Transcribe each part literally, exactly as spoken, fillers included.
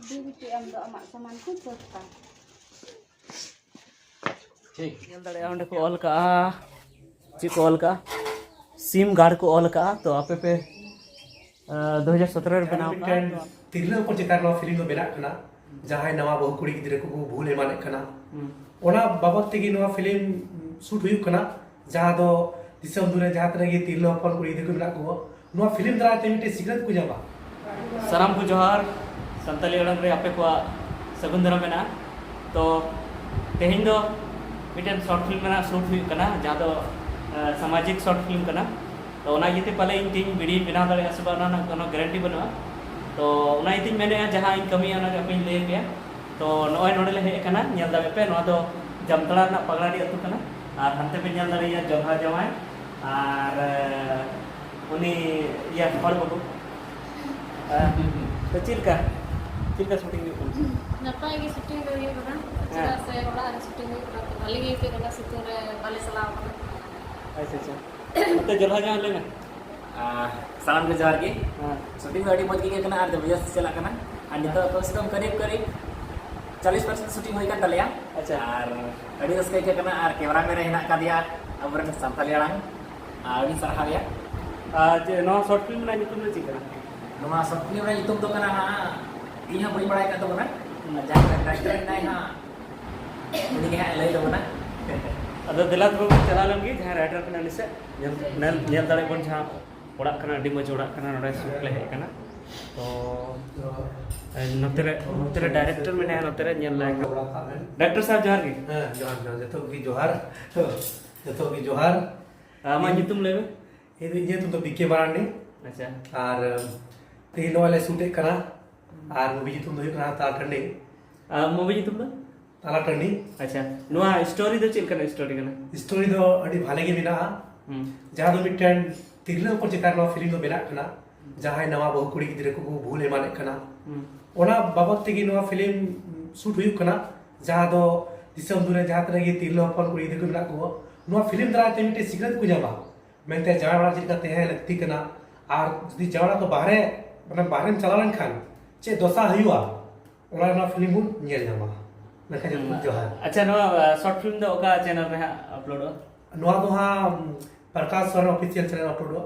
ᱫᱤ ᱵᱤᱴᱤ, ᱟᱢ ᱫᱚ ᱟᱢᱟᱜ ᱥᱟᱢᱟᱱ ᱠᱚ ᱥᱟᱹᱛ ᱛᱟᱢ᱾ ᱴᱷᱤᱠ᱾ ᱧᱮᱞ ᱫᱟᱲᱮᱭᱟᱜᱼᱟ, ᱚᱸᱰᱮ ᱠᱚ ᱚᱞ ᱠᱟᱜᱼᱟ᱾ ᱪᱮᱫ ᱠᱚ ᱚᱞ ᱠᱟᱜᱼᱟ? ᱥᱤᱢ ᱜᱟᱲ ᱠᱚ ᱚᱞ ᱠᱟᱜᱼᱟ᱾ ᱛᱚ ᱟᱯᱮ ᱯᱮ, ᱟᱸ, ᱫᱩ ᱦᱟᱡᱟᱨ ᱥᱚᱛᱨᱚ ᱨᱮ ᱵᱮᱱᱟᱣ ᱠᱟᱜᱼᱟ᱾ ᱢᱤᱫᱴᱮᱱ ᱛᱤᱨᱞᱟᱹ ᱦᱚᱯᱚᱱ ᱪᱮᱛᱟᱱ ᱱᱚᱣᱟ ᱯᱷᱤᱞᱢ ᱫᱚ ᱵᱮᱱᱟᱜ ᱠᱟᱱᱟ, ᱡᱟᱦᱟᱸᱭ ᱱᱟᱣᱟ ᱵᱟᱹᱦᱩ ᱠᱩᱲᱤ ᱜᱤᱫᱽᱨᱟᱹ ᱠᱚᱠᱚ ᱵᱷᱩᱞ ᱮᱢᱟᱱᱮᱫ ᱠᱟᱱᱟ᱾ ᱦᱩᱸ᱾ ᱚᱱᱟ ᱵᱟᱵᱚᱫ ᱛᱮᱜᱮ ᱱᱚᱣᱟ ᱯᱷᱤᱞᱢ ᱥᱩᱴ ᱦᱩᱭᱩᱜ ᱠᱟᱱᱟ, ᱡᱟᱦᱟᱸ ᱫᱚ ᱫᱤᱥᱚᱢ ᱫᱩᱱᱤᱭᱟᱹ ᱡᱟᱦᱟᱸ ᱛᱤᱱᱟᱹᱜ ᱜᱮ ᱛᱤᱨᱞᱟᱹ ᱦᱚᱯᱚᱱ ᱠᱩᱲᱤ ᱜᱤᱫᱽᱨᱟᱹ ᱠᱚ ᱢᱮᱱᱟᱜ ᱠᱚᱣᱟ, ᱱᱚᱣᱟ ᱯᱷᱤᱞᱢ ᱫᱟᱨᱟᱭ ᱛᱮ ᱢᱤᱫᱴᱮᱱ ᱥᱤᱠᱷᱱᱟᱹᱛ ᱠᱚ ᱧᱟᱢᱟ᱾ ᱥᱟᱱᱟᱢ ᱠᱚ ᱡᱚᱦᱟᱨ, ᱥᱟᱱᱛᱟᱞᱤ ᱟᱲᱟᱝ ᱨᱮ ᱟᱯᱮ ᱠᱚᱣᱟᱜ ᱥᱟᱹᱜᱩᱱ ᱫᱟᱨᱟᱢ ᱢᱮᱱᱟᱜᱼᱟ᱾ ᱛᱚ ᱛᱮᱦᱮᱧ ᱫᱚ ᱢᱤᱫᱴᱮᱱ ᱥᱚᱨᱴ ᱯᱷᱤᱞᱢ ᱨᱮᱱᱟᱜ ᱥᱩᱴ ᱦᱩᱭᱩᱜ ᱠᱟᱱᱟ, ᱡᱟᱦᱟᱸ ᱫᱚ, ᱟᱸ, ᱥᱟᱢᱟᱡᱤᱠ ᱥᱚᱨᱴ ᱯᱷᱤᱞᱢ ᱠᱟᱱᱟ᱾ ᱛᱚ ᱚᱱᱟ ᱤᱭᱟᱹᱛᱮ ᱯᱟᱞᱮ ᱤᱧ ᱛᱮᱦᱮᱧ ᱵᱷᱤᱰᱤᱭᱳᱧ ᱵᱮᱱᱟᱣ ᱫᱟᱲᱮᱭᱟᱜᱼᱟ ᱥᱮ ᱵᱟᱝ, ᱚᱱᱟ ᱨᱮᱱᱟᱜ ᱠᱳᱱᱳ ᱜᱟᱨᱮᱱᱴᱤ ᱵᱟᱹᱱᱩᱜᱼᱟ᱾ ᱛᱚ ᱚᱱᱟ ᱤᱭᱟᱹᱛᱮᱧ ᱢᱮᱱᱮᱫᱼᱟ, ᱡᱟᱦᱟᱸ ᱤᱧ ᱠᱟᱹᱢᱤᱭᱟ ᱚᱱᱟ ᱜᱮ ᱟᱯᱮᱧ ᱞᱟᱹᱭ ᱟᱯᱮᱭᱟ᱾ ᱛᱚ ᱱᱚᱜᱼᱚᱭ ᱱᱚᱰᱮ ᱞᱮ ᱦᱮᱡ ᱟᱠᱟᱱᱟ, ᱧᱮᱞ ᱫᱟᱲᱮᱭᱟᱜ ᱯᱮ, ᱱᱚᱣᱟ ᱫᱚ ᱡᱟᱢᱛᱟᱲᱟ ᱨᱮᱱᱟᱜ ᱯᱟᱜᱽᱲᱟᱰᱤ ᱟᱹᱛᱩ ᱠᱟᱱᱟ᱾ ᱟᱨ ᱦᱟᱱᱛᱮ ᱯᱮ ᱧᱮᱞ ᱫᱟᱲᱮᱭᱟᱜᱼᱟ ᱡᱚᱞᱦᱟ ᱡᱟᱶᱟᱭ ᱟᱨ, ᱮ, ᱩᱱᱤ ᱤᱭᱟᱹ ᱦᱚᱲ ᱵᱟᱹᱵᱩ᱾ ᱮ, ᱛᱚ ᱪᱮᱫ ᱞᱮᱠᱟ, ᱪᱮᱫ ᱞᱮᱠᱟ ᱥᱩᱴᱤᱝ ᱦᱩᱭᱩᱜ ᱠᱟᱱᱟ? ᱱᱟᱯᱟᱭ ᱜᱮ ᱥᱩᱴᱤᱝ ᱫᱚ ᱦᱩᱭᱩᱜ ᱠᱟᱱᱟ, ᱦᱮᱸ᱾ ᱪᱮᱫᱟᱜ ᱥᱮ ᱚᱲᱟᱜ ᱨᱮ ᱥᱩᱴᱤᱝ ᱦᱩᱭᱩᱜ ᱠᱟᱱᱟ, ᱛᱚ ᱵᱷᱟᱞᱮ ᱜᱮ ᱟᱹᱭᱠᱟᱹᱜ ᱠᱟᱱᱟ, ᱥᱤᱛᱩᱝ ᱨᱮ ᱵᱟᱞᱮ ᱪᱟᱞᱟᱣ ᱠᱟᱱᱟ᱾ ᱟᱪᱪᱷᱟ, ᱟᱪᱪᱷᱟ᱾ ᱱᱚᱛᱮ ᱡᱚᱞᱦᱟ ᱡᱟᱶᱟᱭ ᱞᱟᱹᱭ ᱢᱮ᱾ ᱟᱨ ᱥᱟᱱᱟᱢ ᱠᱚ ᱡᱚᱦᱟᱨ ᱜᱮ᱾ ᱦᱮᱸ᱾ ᱥᱩᱴᱤᱝ ᱫᱚ ᱟᱹᱰᱤ ᱢᱚᱡᱽ ᱜᱮ ᱟᱹᱭᱠᱟᱹᱜ ᱠᱟᱱᱟ ᱟᱨ ᱡᱚᱵᱚᱨᱫᱚᱥᱛ ᱪᱟᱞᱟᱜ ᱠᱟᱱᱟ᱾ ᱟᱨ ᱱᱤᱛᱚᱜ ᱠᱚᱢ ᱥᱮ ᱠᱚᱢ ᱠᱟᱨᱤᱵ ᱠᱟᱨᱤᱵ ᱪᱟᱞᱤᱥ ᱯᱟᱨᱥᱮᱱᱴ ᱥᱩᱴᱤᱝ ᱦᱩᱭ ᱠᱟᱱ ᱛᱟᱞᱮᱭᱟ᱾ ᱟᱪᱪᱷᱟ᱾ ᱟᱨ ᱟᱹᱰᱤ ᱨᱟᱹᱥᱠᱟᱹ ᱟᱹᱭᱠᱟᱹᱜ ᱠᱟᱱᱟ ᱟᱨ ᱠᱮᱢᱮᱨᱟ ᱢᱮᱱ ᱨᱮ ᱦᱮᱱᱟᱜ ᱟᱠᱟᱫᱮᱭᱟ ᱟᱵᱚᱨᱮᱱ ᱥᱟᱱᱛᱟᱞᱤ ᱟᱲᱟᱝ᱾ ᱟᱨ ᱟᱹᱰᱤ ᱥᱟᱨᱦᱟᱣ ᱮᱭᱟ᱾ ᱟᱨ ᱪᱮᱫ ᱱᱚᱣᱟ ᱥᱚᱨᱴ ᱯᱷᱤᱞᱢ ᱨᱮᱱᱟᱜ ᱧᱩᱛᱩᱢ ᱫᱚ ᱪᱮᱫ ᱠᱟᱱᱟ? ᱱᱚᱣᱟ ᱥᱚᱨᱴ ᱯᱷᱤᱞᱢ ᱨᱮᱱᱟᱜ ᱧᱩᱛᱩᱢ ᱫᱚ ᱠᱟᱱᱟ ᱦᱟᱸᱜ, ᱤᱧ ᱦᱚᱸ ᱵᱟᱹᱧ ᱵᱟᱲᱟᱭ ᱠᱟᱱ ᱛᱟᱵᱚᱱᱟ᱾ ᱦᱩᱸ᱾ ᱡᱟᱦᱟᱸᱭ ᱰᱟᱭᱨᱮᱠᱴᱚᱨ ᱢᱮᱱᱟᱭ ᱦᱟᱸᱜ, ᱩᱱᱤ ᱜᱮ ᱦᱟᱸᱜ ᱮ ᱞᱟᱹᱭ ᱛᱟᱵᱚᱱᱟ᱾ ᱟᱫᱚ ᱫᱮᱞᱟ ᱛᱚᱵᱮ ᱵᱚᱱ ᱪᱟᱞᱟᱣ ᱞᱮᱱ ᱜᱮ ᱡᱟᱦᱟᱸᱭ ᱨᱟᱭᱴᱟᱨ ᱠᱟᱱᱟ ᱩᱱᱤ ᱥᱮᱫ᱾ ᱧᱮᱞ, ᱧᱮᱞ, ᱧᱮᱞ ᱫᱟᱲᱮ ᱵᱚᱱ ᱡᱟᱦᱟᱸ ᱚᱲᱟᱜ ᱠᱟᱱᱟ, ᱟᱹᱰᱤ ᱢᱚᱡᱽ ᱚᱲᱟᱜ ᱠᱟᱱᱟ, ᱱᱚᱰᱮ ᱥᱩᱴ ᱞᱮ ᱦᱮᱡ ᱟᱠᱟᱱᱟ᱾ ᱛᱚ, ᱮ, ᱱᱚᱛᱮ ᱨᱮ, ᱱᱚᱛᱮ ᱨᱮ ᱰᱟᱭᱨᱮᱠᱴᱚᱨ ᱢᱮᱱᱟᱭᱟ, ᱱᱚᱛᱮ ᱨᱮ ᱧᱮᱞ ᱞᱮ ᱦᱮᱡ ᱟᱠᱟᱱᱟ᱾ ᱰᱟᱭᱨᱮᱠᱴᱚᱨ ᱥᱟᱦᱮᱵᱽ, ᱡᱚᱦᱟᱨ ᱜᱮ᱾ ᱦᱮᱸ, ᱡᱚᱦᱟᱨ, ᱡᱚᱦᱟᱨ, ᱡᱚᱛᱚ ᱠᱚᱜᱮ ᱡᱚᱦᱟᱨ᱾ ᱡᱚᱛᱚ ᱠᱚᱜᱮ ᱡᱚᱦᱟᱨ᱾ ᱟᱢᱟᱜ ᱤᱧ ᱧᱩᱛᱩᱢ ᱞᱟᱹᱭ ᱢᱮ᱾ ᱤᱧ ᱫᱚ, ᱤᱧᱟᱹᱜ ᱧᱩᱛᱩᱢ ᱫᱚ ᱵᱤ ᱠᱮ ᱢᱟᱨᱟᱱᱰᱤ᱾ ᱟᱪᱪᱷᱟ᱾ ᱟᱨ, ᱮᱢ, ᱛᱮᱦᱮᱧ ᱱᱚᱜᱼᱚᱭ ᱞᱮ ᱥᱩᱴᱮᱫ ᱠᱟᱱᱟ᱾ ᱟᱨ ᱢᱩᱵᱷᱤ ᱧᱩᱛᱩᱢ ᱫᱚ ᱦᱩᱭᱩᱜ ᱠᱟᱱᱟ ᱛᱟᱞᱟ ᱴᱟᱺᱰᱤ᱾ ᱟᱨ ᱢᱩᱵᱷᱤ ᱧᱩᱛᱩᱢ ᱫᱚ? ᱛᱟᱞᱟ ᱴᱟᱺᱰᱤ᱾ ᱟᱪᱪᱷᱟ, ᱱᱚᱣᱟ ᱥᱴᱳᱨᱤ ᱫᱚ ᱪᱮᱫ ᱞᱮᱠᱟᱱᱟᱜ ᱥᱴᱳᱨᱤ ᱠᱟᱱᱟ? ᱥᱴᱳᱨᱤ ᱫᱚ ᱟᱹᱰᱤ ᱵᱷᱟᱞᱮ ᱜᱮ ᱢᱮᱱᱟᱜᱼᱟ᱾ ᱦᱩᱸ᱾ ᱡᱟᱦᱟᱸ ᱫᱚ ᱢᱤᱫᱴᱮᱱ ᱛᱤᱨᱞᱟᱹ ᱦᱚᱯᱚᱱ ᱪᱮᱛᱟᱱ ᱱᱚᱣᱟ ᱯᱷᱤᱞᱢ ᱫᱚ ᱵᱮᱱᱟᱜ ᱠᱟᱱᱟ, ᱡᱟᱦᱟᱸᱭ ᱱᱟᱣᱟ ᱵᱟᱹᱦᱩ ᱠᱩᱲᱤ ᱜᱤᱫᱽᱨᱟᱹ ᱠᱚᱠᱚ ᱵᱷᱩᱞ ᱮᱢᱟᱱᱮᱫ ᱠᱟᱱᱟ᱾ ᱦᱩᱸ᱾ ᱚᱱᱟ ᱵᱟᱵᱚᱫ ᱛᱮᱜᱮ ᱱᱚᱣᱟ ᱯᱷᱤᱞᱢ ᱥᱩᱴ ᱦᱩᱭᱩᱜ ᱠᱟᱱᱟ, ᱡᱟᱦᱟᱸ ᱫᱚ ᱫᱤᱥᱚᱢ ᱫᱩᱱᱤᱭᱟᱹ ᱡᱟᱦᱟᱸ ᱛᱤᱱᱟᱹᱜ ᱜᱮ ᱛᱤᱨᱞᱟᱹ ᱦᱚᱯᱚᱱ ᱠᱩᱲᱤ ᱜᱤᱫᱽᱨᱟᱹ ᱠᱚ ᱢᱮᱱᱟᱜ ᱠᱚᱣᱟ, ᱱᱚᱣᱟ ᱯᱷᱤᱞᱢ ᱫᱟᱨᱟᱭ ᱛᱮ ᱢᱤᱫᱴᱮᱱ ᱥᱤᱠᱷᱱᱟᱹᱛ ᱠᱚ ᱧᱟᱢᱟ᱾ ᱢᱮᱱᱛᱮ ᱡᱟᱶᱟᱭ ᱚᱲᱟᱜ ᱪᱮᱫ ᱞᱮᱠᱟ ᱛᱟᱦᱮᱸ ᱞᱟᱹᱠᱛᱤ ᱠᱟᱱᱟ, ᱟᱨ ᱡᱩᱫᱤ ᱡᱟᱶᱟᱭ ᱚᱲᱟᱜ ᱠᱚ ᱵᱟᱦᱨᱮ, ᱢᱟᱱᱮ ᱵᱟᱦᱨᱮᱢ ᱪᱟᱞᱟᱣ ᱞᱮᱱᱠᱷᱟᱱ ᱪᱮᱫ ᱫᱚᱥᱟ ᱦᱩᱭᱩᱜᱼᱟ, ᱚᱱᱟ ᱨᱮᱱᱟᱜ ᱯᱷᱤᱞᱢ ᱵᱚᱱ ᱧᱮᱞ ᱧᱟᱢᱟ᱾ ᱢᱮᱱᱠᱷᱟᱱ ᱡᱚᱛᱚ ᱡᱚᱦᱟᱨ᱾ ᱟᱪᱪᱷᱟ, ᱱᱚᱣᱟ ᱥᱚᱨᱴ ᱯᱷᱤᱞᱢ ᱫᱚ ᱚᱠᱟ ᱪᱮᱱᱮᱞ ᱨᱮ ᱦᱟᱸᱜ ᱟᱯᱞᱳᱰᱚᱜᱼᱟ? ᱱᱚᱣᱟ ᱫᱚ ᱦᱟᱸᱜ ᱯᱨᱚᱠᱟᱥ ᱥᱚᱨᱮᱱ ᱚᱯᱷᱤᱥᱤᱭᱟᱞ ᱪᱮᱱᱮᱞ ᱟᱯᱞᱳᱰᱚᱜᱼᱟ᱾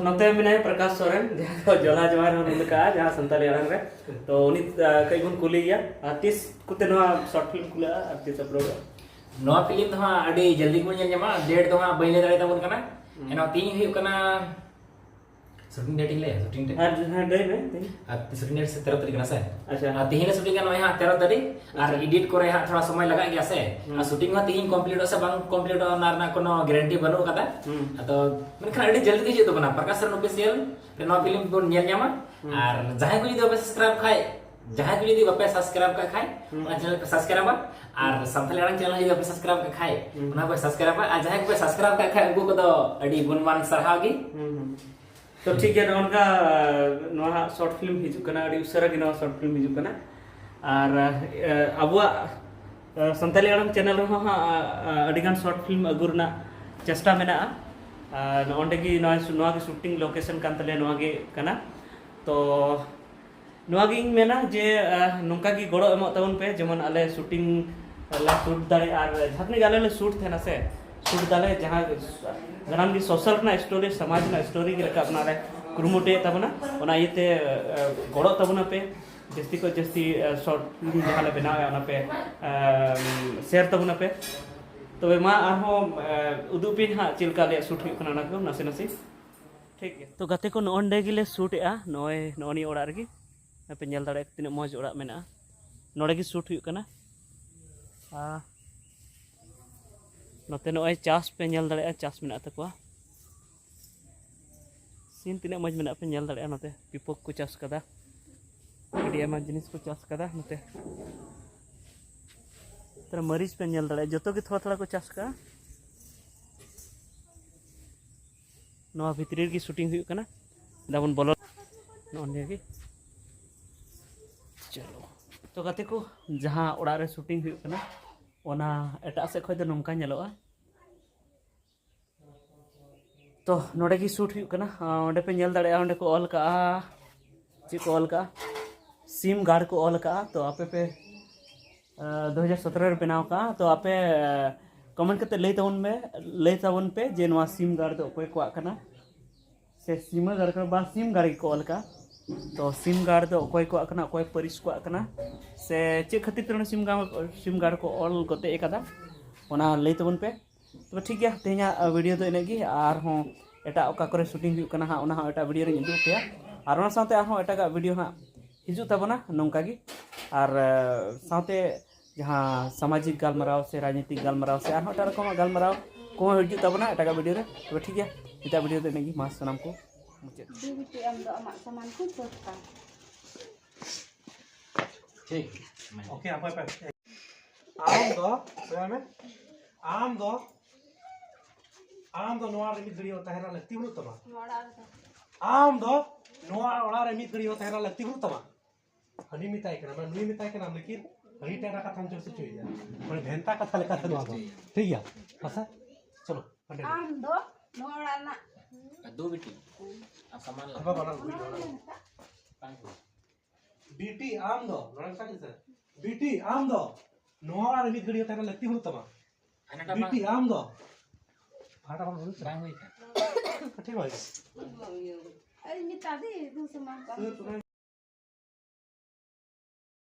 ᱱᱚᱛᱮ ᱢᱮᱱᱟᱭᱟ ᱯᱨᱚᱠᱟᱥ ᱥᱚᱨᱮᱱ, ᱡᱟᱦᱟᱸ ᱫᱚ ᱡᱚᱞᱦᱟ ᱡᱚᱦᱟᱨ ᱦᱚᱸ ᱚᱞ ᱠᱟᱜᱼᱟ ᱡᱟᱦᱟᱸ ᱥᱟᱱᱛᱟᱲᱤ ᱟᱲᱟᱝ ᱨᱮ᱾ ᱛᱚ ᱩᱱᱤ ᱠᱟᱹᱡ ᱵᱚᱱ ᱠᱩᱞᱤᱭᱮᱭᱟ, ᱟᱨ ᱛᱤᱥ ᱠᱚᱛᱮ ᱱᱚᱣᱟ ᱥᱚᱨᱴ ᱯᱷᱤᱞᱢ ᱠᱷᱩᱞᱟᱹᱜᱼᱟ ᱟᱨ ᱛᱤᱥ ᱟᱯᱞᱳᱰᱚᱜᱼᱟ? ᱱᱚᱣᱟ ᱯᱷᱤᱞᱢ ᱫᱚ ᱦᱟᱸᱜ ᱟᱹᱰᱤ ᱡᱚᱞᱫᱤ ᱜᱮᱵᱚᱱ ᱧᱮᱞ ᱧᱟᱢᱟ᱾ ᱰᱮᱴ ᱫᱚ ᱦᱟᱸᱜ ᱵᱟᱹᱧ ᱞᱟᱹᱭ ᱫᱟᱲᱮᱭᱟᱛᱟᱵᱚᱱ ᱠᱟᱱᱟ᱾ ᱮᱱᱦᱚᱸ ᱛᱤᱦᱤᱧ ᱦᱩᱭᱩᱜ ᱠᱟᱱᱟ ᱥᱩᱴᱤᱝ ᱰᱮᱴ ᱤᱧ ᱞᱟᱹᱭᱟ, ᱥᱩᱴᱤᱝ ᱰᱮᱴ᱾ ᱟᱨ ᱦᱮᱸ, ᱞᱟᱹᱭ ᱢᱮ ᱛᱤᱦᱤᱧ᱾ ᱟᱨ ᱥᱩᱴᱤᱝ ᱰᱮᱴ ᱥᱮ ᱛᱮᱨᱚ ᱛᱟᱹᱨᱤᱠᱷ ᱠᱟᱱᱟ ᱥᱮ? ᱟᱪᱪᱷᱟ᱾ ᱟᱨ ᱛᱤᱦᱤᱧ ᱞᱮ ᱥᱩᱴᱤᱝ ᱠᱟᱱᱟ ᱱᱚᱜᱼᱚᱭ ᱦᱟᱸᱜ ᱛᱮᱨᱚ ᱛᱟᱹᱨᱤᱠᱷ᱾ ᱟᱨ ᱟᱪᱪᱷᱟ᱾ ᱮᱰᱤᱴ ᱠᱚᱨᱮ ᱦᱟᱸᱜ ᱛᱷᱚᱲᱟ ᱥᱚᱢᱚᱭ ᱞᱟᱜᱟᱜ ᱜᱮᱭᱟ ᱥᱮ? ᱦᱩᱸ᱾ ᱟᱨ ᱥᱩᱴᱤᱝ ᱦᱚᱸ ᱛᱤᱦᱤᱧ ᱠᱚᱢᱯᱞᱤᱴᱚᱜᱼᱟ ᱥᱮ ᱵᱟᱝ ᱠᱚᱢᱯᱞᱤᱴᱚᱜᱼᱟ ᱚᱱᱟ ᱨᱮᱱᱟᱜ ᱠᱳᱱᱳ ᱜᱮᱨᱮᱱᱴᱤ ᱵᱟᱹᱱᱩᱜ ᱟᱠᱟᱫᱟ᱾ ᱦᱩᱸ᱾ ᱟᱫᱚ ᱢᱮᱱᱠᱷᱟᱱ ᱟᱹᱰᱤ ᱡᱚᱞᱫᱤ ᱜᱮ ᱦᱤᱡᱩᱜ ᱛᱟᱵᱚᱱᱟ ᱯᱨᱚᱠᱟᱥ ᱥᱚᱨᱮᱱ ᱚᱯᱷᱤᱥᱤᱭᱟᱞ ᱨᱮ ᱱᱚᱣᱟ ᱯᱷᱤᱞᱢ ᱵᱚᱱ ᱧᱮᱞ ᱧᱟᱢᱟ᱾ ᱦᱩᱸ᱾ ᱟᱨ ᱡᱟᱦᱟᱸᱭ ᱠᱚ ᱡᱩᱫᱤ ᱵᱟᱯᱮ ᱥᱟᱵᱥᱠᱨᱟᱭᱤᱵ ᱠᱷᱟᱡ, ᱡᱟᱦᱟᱸᱭ ᱠᱚ ᱡᱩᱫᱤ ᱵᱟᱯᱮ ᱥᱟᱵᱥᱠᱨᱟᱭᱤᱵᱟ, ᱦᱩᱸ᱾ ᱚᱱᱟ ᱪᱮᱱᱮᱞ ᱯᱮ ᱥᱟᱵᱥᱠᱨᱟᱭᱤᱵᱟ᱾ ᱟᱨ ᱥᱟᱱᱛᱟᱲᱤ ᱟᱲᱟᱝ ᱪᱮᱱᱮᱞ ᱡᱩᱫᱤ ᱵᱟᱯᱮ ᱥᱟᱵᱥᱠᱨᱟᱭᱤᱵ ᱠᱟᱜ ᱠᱷᱟᱡ, ᱦᱩᱸ᱾ ᱚᱱᱟ ᱯᱮ ᱥᱟᱵᱥᱠᱨᱟᱭᱤᱵᱟ᱾ ᱟᱨ ᱡᱟᱦᱟᱸᱭ ᱠᱚᱯᱮ ᱥᱟᱵᱥᱠᱨᱟᱭᱤᱵ ᱠᱟᱜ ᱠᱷᱟᱡ, ᱩᱱᱠᱩ ᱠᱚᱫᱚ ᱟᱹᱰᱤ ᱜᱩᱱᱢᱟᱱ ᱥᱟᱨᱦᱟᱣ ᱜᱮ᱾ ᱦᱩᱸ, ᱦᱩᱸ᱾ ᱛᱚ ᱴᱷᱤᱠ ᱜᱮᱭᱟ, ᱱᱚᱜᱼᱚ ᱱᱚᱝᱠᱟ ᱱᱚᱣᱟ ᱦᱟᱸᱜ ᱥᱚᱨᱴ ᱯᱷᱤᱞᱢ ᱦᱤᱡᱩᱜ ᱠᱟᱱᱟ, ᱟᱹᱰᱤ ᱩᱥᱟᱹᱨᱟ ᱜᱮ ᱱᱚᱣᱟ ᱥᱚᱨᱴ ᱯᱷᱤᱞᱢ ᱦᱤᱡᱩᱜ ᱠᱟᱱᱟ᱾ ᱟᱨ ᱮ, ᱟᱵᱚᱣᱟᱜ ᱮ, ᱥᱟᱱᱛᱟᱲᱤ ᱟᱲᱟᱝ ᱪᱮᱱᱮᱞ ᱨᱮᱦᱚᱸ ᱦᱟᱸᱜ ᱮ, ᱟᱹᱰᱤᱜᱟᱱ ᱥᱚᱨᱴ ᱯᱷᱤᱞᱢ ᱟᱹᱜᱩ ᱨᱮᱱᱟᱜ ᱪᱮᱥᱴᱟ ᱢᱮᱱᱟᱜᱼᱟ᱾ ᱟᱨ ᱱᱚᱜᱼᱚᱸᱰᱮ ᱜᱮ ᱱᱚᱣᱟ ᱥᱩ-, ᱱᱚᱣᱟ ᱜᱮ ᱥᱩᱴᱤᱝ ᱞᱳᱠᱮᱥᱚᱱ ᱠᱟᱱ ᱛᱟᱞᱮᱭᱟ, ᱱᱚᱣᱟ ᱜᱮ ᱠᱟᱱᱟ᱾ ᱛᱚ ᱱᱚᱣᱟ ᱜᱮ ᱤᱧ ᱢᱮᱱᱟ ᱡᱮ ᱮ, ᱱᱚᱝᱠᱟ ᱜᱮ ᱜᱚᱲᱚ ᱮᱢᱚᱜ ᱛᱟᱵᱚᱱ ᱯᱮ, ᱡᱮᱢᱚᱱ ᱟᱞᱮ ᱥᱩᱴᱤᱝ ᱞᱮ ᱥᱩᱴ ᱫᱟᱲᱮᱭᱟᱜᱼᱟ᱾ ᱟᱨ ᱡᱟᱦᱟᱸ ᱛᱤᱱᱟᱹᱜ ᱜᱮ ᱟᱞᱮ ᱞᱮ ᱥᱩᱴ ᱛᱟᱦᱮᱱᱟ ᱥᱮ, ᱥᱩᱴ ᱫᱟᱞᱮ, ᱡᱟᱦᱟᱸ ᱥᱟᱱᱟᱢ ᱜᱮ ᱥᱳᱥᱟᱞ ᱨᱮᱱᱟᱜ ᱥᱴᱳᱨᱤ, ᱥᱚᱢᱟᱡᱽ ᱨᱮᱱᱟᱜ ᱥᱴᱳᱨᱤ ᱜᱮ ᱨᱟᱠᱟᱵ ᱨᱮᱱᱟᱜ ᱞᱮ ᱠᱩᱨᱩᱢᱩᱴᱩᱭᱮᱫ ᱛᱟᱵᱚᱱᱟ᱾ ᱚᱱᱟ ᱤᱭᱟᱹᱛᱮ ᱮ, ᱜᱚᱲᱚᱜ ᱛᱟᱵᱚᱱᱟ ᱯᱮ, ᱡᱟᱹᱥᱛᱤ ᱠᱷᱚᱱ ᱡᱟᱹᱥᱛᱤ ᱮ, ᱥᱚᱨᱴ ᱯᱷᱤᱞᱢ ᱡᱟᱦᱟᱸ ᱞᱮ ᱵᱮᱱᱟᱣᱮᱫᱼᱟ ᱚᱱᱟ ᱯᱮ ᱮ, ᱥᱮᱭᱟᱨ ᱛᱟᱵᱚᱱᱟ ᱯᱮ᱾ ᱛᱚᱵᱮ ᱢᱟ ᱟᱨᱦᱚᱸ ᱮ, ᱩᱫᱩᱜ ᱯᱮ ᱦᱟᱸᱜ ᱪᱮᱫ ᱞᱮᱠᱟ ᱟᱞᱮᱭᱟᱜ ᱥᱩᱴ ᱦᱩᱭᱩᱜ ᱠᱟᱱᱟ ᱚᱱᱟ ᱠᱚ ᱱᱟᱥᱮ ᱱᱟᱥᱮ᱾ ᱴᱷᱤᱠ ᱜᱮᱭᱟ᱾ ᱛᱚ ᱜᱟᱛᱮ ᱠᱚ, ᱱᱚᱜᱼᱚ ᱱᱚᱸᱰᱮ ᱜᱮᱞᱮ ᱥᱩᱴ ᱮᱫᱼᱟ, ᱱᱚᱜᱼᱚᱭ ᱱᱚᱜᱼᱚ ᱱᱤᱭᱟᱹ ᱚᱲᱟᱜ ᱨᱮᱜᱮ᱾ ᱯᱮ ᱧᱮᱞ ᱫᱟᱲᱮᱭᱟᱜᱼᱟ ᱛᱤᱱᱟᱹᱜ ᱢᱚᱡᱽ ᱚᱲᱟᱜ ᱢᱮᱱᱟᱜᱼᱟ᱾ ᱱᱚᱸᱰᱮ ᱜᱮ ᱥᱩᱴ ᱦᱩᱭᱩᱜ ᱠᱟᱱᱟ᱾ ᱟᱨ ᱱᱚᱛᱮ ᱱᱚᱜᱼᱚᱭ ᱪᱟᱥ ᱯᱮ ᱧᱮᱞ ᱫᱟᱲᱮᱭᱟᱜᱼᱟ, ᱪᱟᱥ ᱢᱮᱱᱟᱜ ᱛᱟᱠᱚᱣᱟ᱾ ᱥᱤᱱ ᱛᱤᱱᱟᱹᱜ ᱢᱚᱡᱽ ᱢᱮᱱᱟᱜ ᱯᱮ ᱧᱮᱞ ᱫᱟᱲᱮᱭᱟᱜᱼᱟ᱾ ᱱᱚᱛᱮ ᱯᱤᱯᱟᱹ ᱠᱚ ᱪᱟᱥ ᱠᱟᱫᱟ, ᱟᱹᱰᱤ ᱟᱭᱢᱟ ᱡᱤᱱᱤᱥ ᱠᱚ ᱪᱟᱥ ᱠᱟᱫᱟ᱾ ᱱᱚᱛᱮ ᱛᱟᱨ ᱢᱟᱹᱨᱤᱪ ᱯᱮ ᱧᱮᱞ ᱫᱟᱲᱮᱭᱟᱜᱼᱟ, ᱡᱚᱛᱚ ᱜᱮ ᱛᱷᱚᱲᱟ ᱛᱷᱚᱲᱟ ᱠᱚ ᱪᱟᱥ ᱠᱟᱜᱼᱟ᱾ ᱱᱚᱣᱟ ᱵᱷᱤᱛᱨᱤ ᱨᱮᱜᱮ ᱥᱩᱴᱤᱝ ᱦᱩᱭᱩᱜ ᱠᱟᱱᱟ᱾ ᱫᱟᱵᱚᱱ ᱵᱚᱞᱚ ᱱᱚᱜᱼᱚ ᱱᱤᱭᱟᱹ ᱜᱮ᱾ ᱪᱚᱞᱚ, ᱛᱚ ᱜᱟᱛᱮ ᱠᱚ, ᱡᱟᱦᱟᱸ ᱚᱲᱟᱜ ᱨᱮ ᱥᱩᱴᱤᱝ ᱦᱩᱭᱩᱜ ᱠᱟᱱᱟ ᱚᱱᱟ ᱮᱴᱟᱜ ᱥᱮᱫ ᱠᱷᱚᱱ ᱫᱚ ᱱᱚᱝᱠᱟ ᱧᱮᱞᱚᱜᱼᱟ᱾ ᱛᱚ ᱱᱚᱰᱮ ᱜᱮ ᱥᱩᱴ ᱦᱩᱭᱩᱜ ᱠᱟᱱᱟ᱾ ᱟᱨ ᱚᱸᱰᱮ ᱯᱮ ᱧᱮᱞ ᱫᱟᱲᱮᱭᱟᱜᱼᱟ, ᱚᱸᱰᱮ ᱠᱚ ᱚᱞ ᱠᱟᱜᱼᱟ, ᱪᱮᱫ ᱠᱚ ᱚᱞ ᱠᱟᱜᱼᱟ, ᱥᱤᱢ ᱜᱟᱲ ᱠᱚ ᱚᱞ ᱟᱠᱟᱫᱼᱟ, ᱛᱚ ᱟᱯᱮ ᱯᱮ ᱫᱩ ᱦᱟᱡᱟᱨ ᱥᱚᱛᱨᱚ ᱨᱮ ᱵᱮᱱᱟᱣ ᱟᱠᱟᱫᱼᱟ, ᱛᱚ ᱟᱯᱮ ᱠᱚᱢᱮᱱᱴ ᱠᱟᱛᱮ ᱞᱟᱹᱭ ᱛᱟᱵᱚᱱ ᱯᱮ, ᱞᱟᱹᱭ ᱛᱟᱵᱚᱱ ᱯᱮ ᱡᱮ ᱱᱚᱣᱟ ᱥᱤᱢ ᱜᱟᱲ ᱫᱚ ᱚᱠᱚᱭ ᱠᱚᱣᱟᱜ ᱠᱟᱱᱟ, ᱥᱮ ᱥᱤᱢᱟᱹ ᱜᱟᱲ ᱠᱟᱱᱟ ᱵᱟ ᱥᱤᱢ ᱜᱟᱲ ᱜᱮᱠᱚ ᱚᱞ ᱟᱠᱟᱫᱼᱟ᱾ ᱛᱚ ᱥᱤᱢ ᱜᱟᱲ ᱫᱚ ᱚᱠᱚᱭ ᱠᱚᱣᱟᱜ ᱠᱟᱱᱟ, ᱚᱠᱚᱭ ᱯᱟᱹᱨᱤᱥ ᱠᱚᱣᱟᱜ ᱠᱟᱱᱟ, ᱥᱮ ᱪᱮᱫ ᱠᱷᱟᱹᱛᱤᱨ ᱛᱮ ᱱᱚᱰᱮ ᱥᱤᱢ ᱜᱟᱲ, ᱥᱤᱢ ᱜᱟᱲ ᱠᱚ ᱚᱞ ᱜᱚᱛᱮᱡ ᱟᱠᱟᱫᱟ, ᱚᱱᱟ ᱞᱟᱹᱭ ᱛᱟᱵᱚᱱ ᱯᱮ᱾ ᱛᱚᱵᱮ ᱴᱷᱤᱠ ᱜᱮᱭᱟ, ᱛᱮᱦᱮᱧᱟᱜ ᱵᱷᱤᱰᱤᱭᱳ ᱫᱚ ᱤᱱᱟᱹᱜ ᱜᱮ᱾ ᱟᱨᱦᱚᱸ ᱮᱴᱟᱜ ᱚᱠᱟ ᱠᱚᱨᱮ ᱥᱩᱴᱤᱝ ᱦᱩᱭᱩᱜ ᱠᱟᱱᱟ ᱦᱟᱸᱜ, ᱚᱱᱟ ᱦᱚᱸ ᱮᱴᱟᱜ ᱵᱷᱤᱰᱤᱭᱳ ᱨᱤᱧ ᱩᱫᱩᱜ ᱟᱯᱮᱭᱟ᱾ ᱟᱨ ᱚᱱᱟ ᱥᱟᱶᱛᱮ ᱟᱨᱦᱚᱸ ᱮᱴᱟᱜᱟᱜ ᱵᱷᱤᱰᱤᱭᱳ ᱦᱟᱸᱜ ᱦᱤᱡᱩᱜ ᱛᱟᱵᱚᱱᱟ ᱱᱚᱝᱠᱟ ᱜᱮ᱾ ᱟᱨ ᱥᱟᱶᱛᱮ ᱡᱟᱦᱟᱸ ᱥᱟᱢᱟᱡᱤᱠ ᱜᱟᱞᱢᱟᱨᱟᱣ ᱥᱮ ᱨᱟᱡᱽᱱᱤᱛᱤᱠ ᱜᱟᱞᱢᱟᱨᱟᱣ ᱥᱮ ᱟᱨᱦᱚᱸ ᱮᱴᱟᱜ ᱨᱚᱠᱚᱢᱟᱜ ᱜᱟᱞᱢᱟᱨᱟᱣ ᱠᱚᱦᱚᱸ ᱦᱤᱡᱩᱜ ᱛᱟᱵᱚᱱᱟ ᱮᱴᱟᱜᱟᱜ ᱵᱷᱤᱰᱤᱭᱳ ᱨᱮ᱾ ᱛᱚᱵᱮ ᱴᱷᱤᱠ ᱜᱮᱭᱟ, ᱮᱴᱟᱜ ᱵᱷᱤᱰᱤᱭᱳ ᱫᱚ ᱤᱱᱟᱹᱜ ᱜᱮ᱾ ᱢᱟ ᱥᱟᱱᱟᱢ ᱠᱚ ᱢᱩᱪᱟᱹᱫ᱾ ᱵᱤᱵᱤ ᱟᱢ ᱫᱚ ᱟᱢᱟᱜ ᱥᱟᱢᱟᱱ ᱠᱚ ᱥᱟᱹᱛ ᱠᱟᱜ᱾ ᱴᱷᱤᱠ᱾ ᱳᱠᱮ, ᱟᱯᱮ ᱯᱮ᱾ ᱟᱢ ᱫᱚ, ᱞᱟᱹᱭ ᱢᱮ, ᱟᱢ ᱫᱚ, ᱟᱢ ᱫᱚ ᱱᱚᱣᱟ ᱨᱮ ᱢᱤᱫ ᱜᱷᱟᱹᱲᱤ ᱦᱚᱸ ᱛᱟᱦᱮᱱᱟ ᱞᱟᱹᱠᱛᱤ ᱵᱟᱹᱱᱩᱜ ᱛᱟᱢᱟ᱾ ᱱᱚᱣᱟ ᱚᱲᱟᱜ ᱨᱮ ᱛᱟᱦᱮᱱ᱾ ᱟᱢ ᱫᱚ ᱱᱚᱣᱟ ᱚᱲᱟᱜ ᱨᱮ ᱢᱤᱫ ᱜᱷᱟᱹᱲᱤ ᱦᱚᱸ ᱛᱟᱦᱮᱱᱟ ᱞᱟᱹᱠᱛᱤ ᱵᱟᱹᱱᱩᱜ ᱛᱟᱢᱟ᱾ ᱦᱟᱹᱱᱤ ᱢᱮᱛᱟᱭ ᱠᱟᱱᱟ, ᱢᱟᱱᱮ ᱱᱩᱭ ᱢᱮᱛᱟᱭ ᱠᱟᱱᱟ, ᱞᱮᱠᱤᱱ ᱦᱟᱹᱱᱤ ᱴᱟᱜ ᱠᱟᱛᱷᱟᱢ ᱪᱚᱨᱪᱟ ᱦᱚᱪᱚᱭᱮᱫᱟ᱾ ᱢᱟᱱᱮ ᱵᱷᱮᱱᱛᱟ ᱠᱟᱛᱷᱟ ᱞᱮᱠᱟᱛᱮ ᱱᱚᱣᱟ ᱫᱚ᱾ ᱴᱷᱤᱠ ᱜᱮᱭᱟ? ᱟᱪᱪᱷᱟ, ᱪᱚᱞᱚ, continue᱾ ᱟᱢ ᱫᱚ ᱱᱚᱣᱟ ᱚᱲᱟᱜ ᱨᱮᱱᱟᱜ ᱫᱩ ᱵᱤᱴᱤ ᱟᱨ ᱥᱟᱢᱟᱱ ᱞᱟᱜᱟᱣ᱾ ᱟᱵᱟ ᱵᱟᱱᱟᱨ ᱜᱩᱨᱤᱡ ᱚᱲᱟᱜ ᱨᱮ᱾ ᱵᱟᱝ ᱦᱩᱭᱩᱜᱼᱟ᱾ ᱵᱤᱴᱤ ᱟᱢ ᱫᱚ, ᱱᱚᱰᱮ ᱢᱮᱛᱟ ᱠᱤᱱ ᱥᱮ, ᱵᱤᱴᱤ ᱟᱢ ᱫᱚ ᱱᱚᱣᱟ ᱚᱲᱟᱜ ᱨᱮ ᱢᱤᱫ ᱜᱷᱟᱹᱲᱤ ᱦᱚᱸ ᱛᱟᱦᱮᱱ ᱞᱟᱹᱠᱛᱤ ᱵᱟᱹᱱᱩᱜ ᱛᱟᱢᱟ᱾ ᱦᱟᱱᱟᱴᱟᱜ ᱵᱤᱴᱤ ᱵᱟᱝ, ᱟᱢ ᱫᱚ᱾ ᱦᱟᱱᱟᱴᱟᱜ ᱵᱟᱝ ᱦᱩᱭᱩᱜ ᱵᱟᱝ ᱦᱩᱭ ᱠᱟᱱᱟ᱾ ᱴᱷᱤᱠ ᱵᱟᱝ ᱦᱩᱭ ᱠᱟᱱᱟ᱾ ᱟᱨ ᱢᱮᱛᱟ ᱫᱤ, ᱫᱩ ᱥᱟᱢᱟᱱ ᱠᱚ᱾